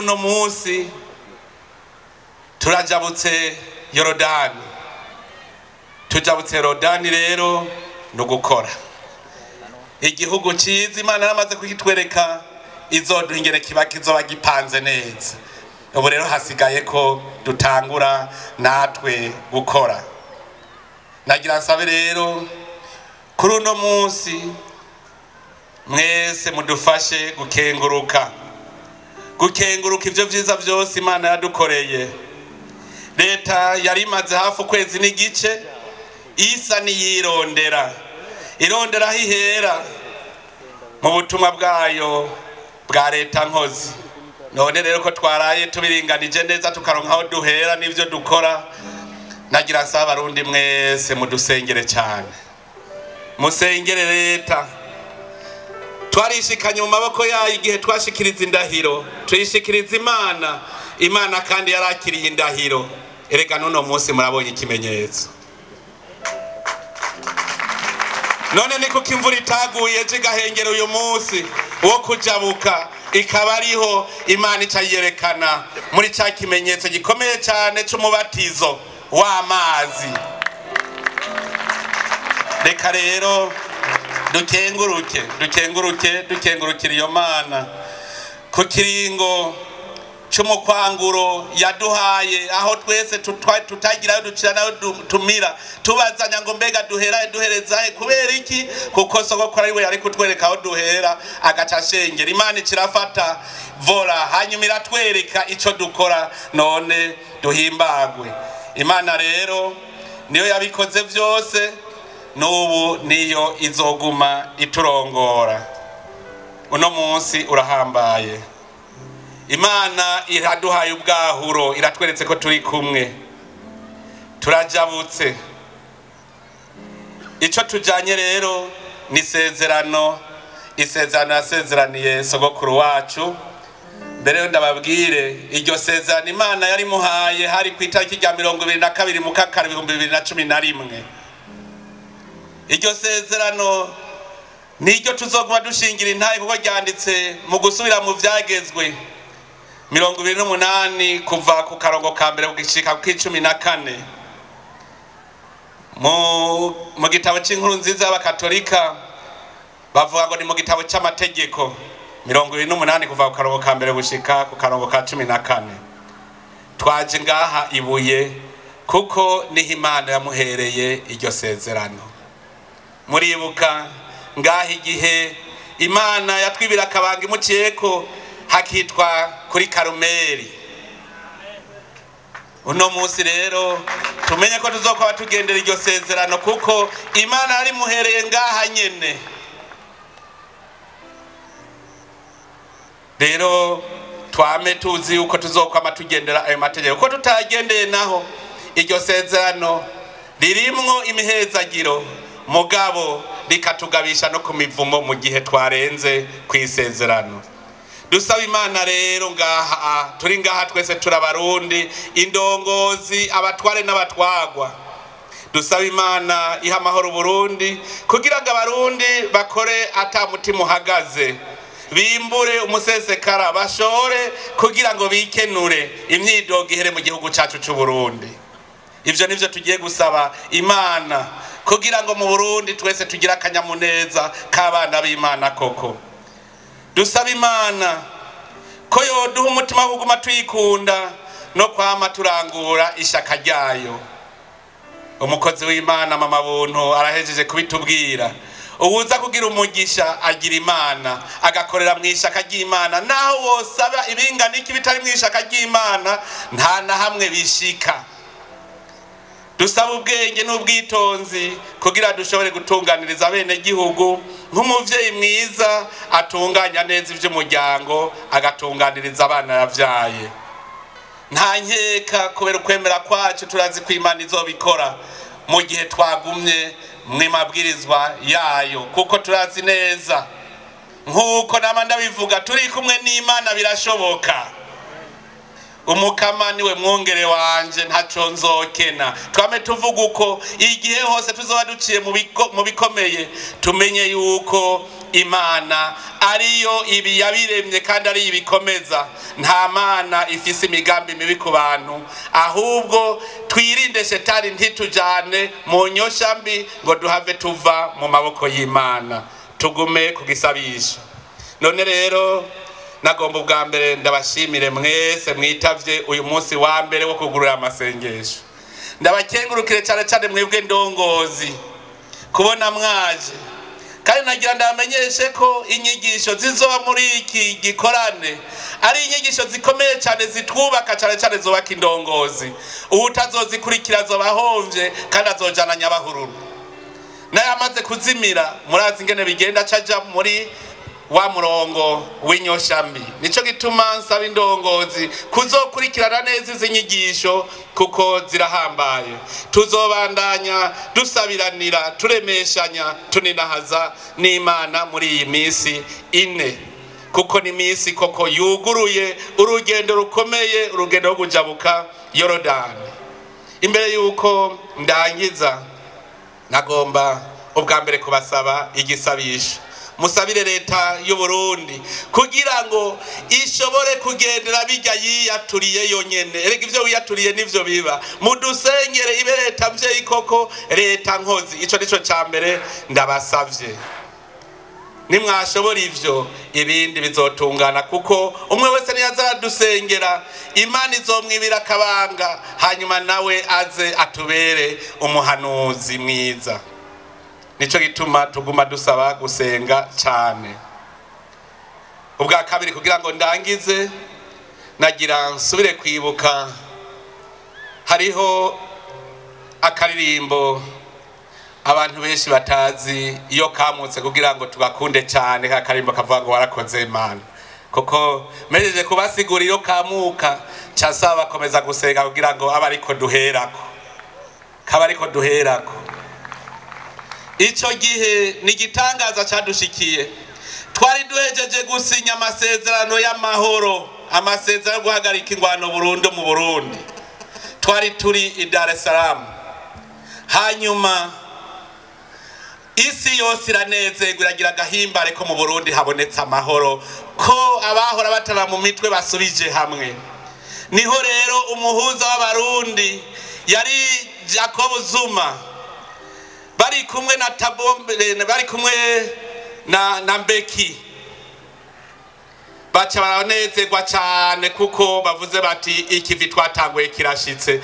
Rero uno munsi turajabutse Yorodani, tujabutse Yorodani rero no gukora igihugu cyiza Imana yaramaze kugitwereka, izoduha ingene kiba kizoba gipanze neza. Ubu rero hasigaye ko dutangura natwe gukora. Nagira nsabe rero kuri uno munsi mwese mudufashe gukenguruka, gukenguruka ivyo vyiza vyose Imana yadukoreye. Leta yari imaze hafi ukwezi n'igice isa niyirondera, irondera aho ihera mu butumwa bwayo bwa leta nkozi. None rero ko twaraye tubiringanije neza tukaronka aho duhera n'ivyo dukora, nagira nsaba Abarundi mwese mudusengere cyane, musengere leta. Twarishikanye mu maboko yayo igihe twashikiriza indahiro, tuyishikiriza Imana. Imana kandi yarakiriye indahiro. Erega n'uno munsi murabonye ikimenyetso. None ni kuko imvura itaguye ejo igahengera uyu munsi wo kujabuka, ikaba ariho Imana ica yerekana muri ca kimenyetso gikomeye cyane c'umubatizo w'amazi. Reka rero dukenguruke, dukenguruke, dukengurukira iyo Mana ku kiringo c'umukwanguro yaduhaye, aho twese tutagirayo ducira nayo tumira, tubazanya ngo mbega duhera duherezahe? Kubera iki? Kuko sogokuru ari we yari kutwereka aho duhera, agaca ashengera. Imana icirafata vola, hanyuma iratwereka ico dukora, none duhimbagwe. Imana rero niyo yabikoze vyose, n'ubu niyo izoguma iturongora. Uno munsi urahambaye. Imana iraduhaye ubwahuro, iratweretse ko turi kumwe, turajabutse. Ico tujanye rero ni isezerano, isezerano yasezeraniye sogokuru wacu. Mbere ndababwire iryo sezerano Imana yari muhaye hari ku itariki rya 22 Mukakaro 2011. Iryo sezerano niryo tuzoguma dushingira intahe, kuko ryanditse mu gusubira mu vyagezwe 28 kuva ku karongo ka mbere kugishika ku 14. Mu gitabo c'inkuru nziza y'abakatolika bavuga ngo ni mu gitabo c'amategeko 28 kuva ku karongo ka mbere gushika ku karongo ka 14. Twaje ngaha ibuye kuko niho Imana yamuhereye iryo sezerano. Muribuka ngaha igihe Imana yatwibira akabanga imuciyeko hakitwa kuri Karumeli. Uno munsi rero tumenye ko tuzokuba tugendera iryo sezerano, kuko Imana yari muhereye ngaha nyene. Rero twame tuzi yuko tuzokwama tugendera ayo mategeko, ko tutagendeye naho iryo sezerano ririmwo imihezagiro, mugabo rikatugabisha no ku mivumo mu gihe twarenze kw'isezerano. Dusaba Imana rero ngaha turi ngaha twese turabarundi, indongozi, abatware n'abatwagwa. Dusaba Imana iha amahoro Burundi, kugira ngo abarundi bakore ata mutima uhagaze, bimbure umusesekara, bashore kugira ngo bikenure imyidogo ihere mu gihugu cacu c'u Burundi. Ivyo nivyo tugiye gusaba Imana, kugira ngo mu Burundi twese tugire akanyamuneza k'abana b'Imana koko. Dusaba Imana ko yoduha umutima wo kuguma tuyikunda no kwama turangura ishaka ryayo. Umukozi w'Imana Mama Buntu arahejeje kubitubwira. Uwuza kugira umugisha agira Imana, agakorera mu ishaka ry'Imana. Naho wosaba ibingana iki bitari mu ishaka ry'Imana, nta na hamwe bishika. Dusaba ubwenge n'ubwitonzi kugira dushobore gutunganiriza bene gihugu nk'umuvyeyi mwiza atunganya neza ivy'umuryango, agatunganiriza abana yavyaye. Nta nkeka kubera ukwemera kwacu turazi ko Imana izobikora mu gihe twagumye mw'imabwirizwa yayo, kuko turazi neza nk'uko nama ndabivuga, turi kumwe n'Imana birashoboka. Umukama niwe mwungere wanje ntaco nzokena. Twame tuvuga uko igihe hose tuzoba duciye mu bikomeye, tumenye yuko Imana ariyo ibi yabiremye kandi ari ibikomeza. Nta mana ifise imigambi mibi ku bantu, ahubwo twirinde shetani ntitujane mu nyosha mbi ngo duhave tuva mu maboko y'Imana, tugume kugisabisha. None rero nagomba ubwa mbere ndabashimire mwese mwitavye uyu munsi wa mbere wo kugurura amasengesho. Ndabakengurukire cyane cyane mwebwe ndongozi kubona mwaje, kandi nagira ndamenyeshe ko inyigisho zizoba muri iki gikorane ari inyigisho zikomeye cyane, zitwubaka cyane cyane zubaka indongozi. Uwutazozikurikira azobahomvye kandi azojana nyabahururu. Naye amaze kuzimira murazi ingene bigenda, acaja muri wa murongo w'inyosha mbi. Nico gituma nsaba indongozi kuzokurikirana neza izi nyigisho kuko zirahambaye. Tuzobandanya dusabiranira, turemeshanya, tuninahaza n'Imana muri iyi minsi ine, kuko ni minsi koko yuguruye urugendo rukomeye, urugendo rwo kujabuka Yorodani. Imbere yuko ndangiza, nagomba ubwa mbere kubasaba igisabisho. Musabire leta y'u Burundi kugira ngo ishobore kugendera bijya yiyaturiye yonyene. Erega ivyo wiyaturiye nivyo biba. Mudusengere ibe leta mvyeyi koko, leta nkozi. Ico nico ca mbere ndabasavye. Nimwashobora ivyo, ibindi bizotungana, kuko umwe wese niyaza aradusengera Imana izomwibira akabanga, hanyuma nawe aze atubere umuhanuzi mwiza. Nico gituma tuguma dusaba gusenga cyane. Ubwa kabiri, kugira ngo ndangize, nagira nsubire kwibuka hariho akaririmbo abantu benshi batazi iyo kamutse, kugira ngo tugakunde cyane. Kakarimbo kavuga ngo warakoze Imana, kuko mejeje kubasigura iyo kamuka casaba bakomeza gusenga kugira ngo abe ariko duherako, kaba ariko duherako. Ico gihe ni igitangaza cadushikiye. Twari duhejeje gusinya amasezerano y'amahoro, amasezerano yo guhagarika ingwano burundu mu Burundi. Twari turi i Dar es Salaam, hanyuma isi yose iranezerwa, iragira agahimbare ko mu Burundi habonetse amahoro, ko abahora batara mu mitwe basubije hamwe. Niho rero umuhuza w'Abarundi yari Jacob Zuma, bari kumwe na Tabombe, bari kumwe na Mbeki. Baca baranezerwa cyane kuko bavuze bati ikivi twatanguye kirashitse.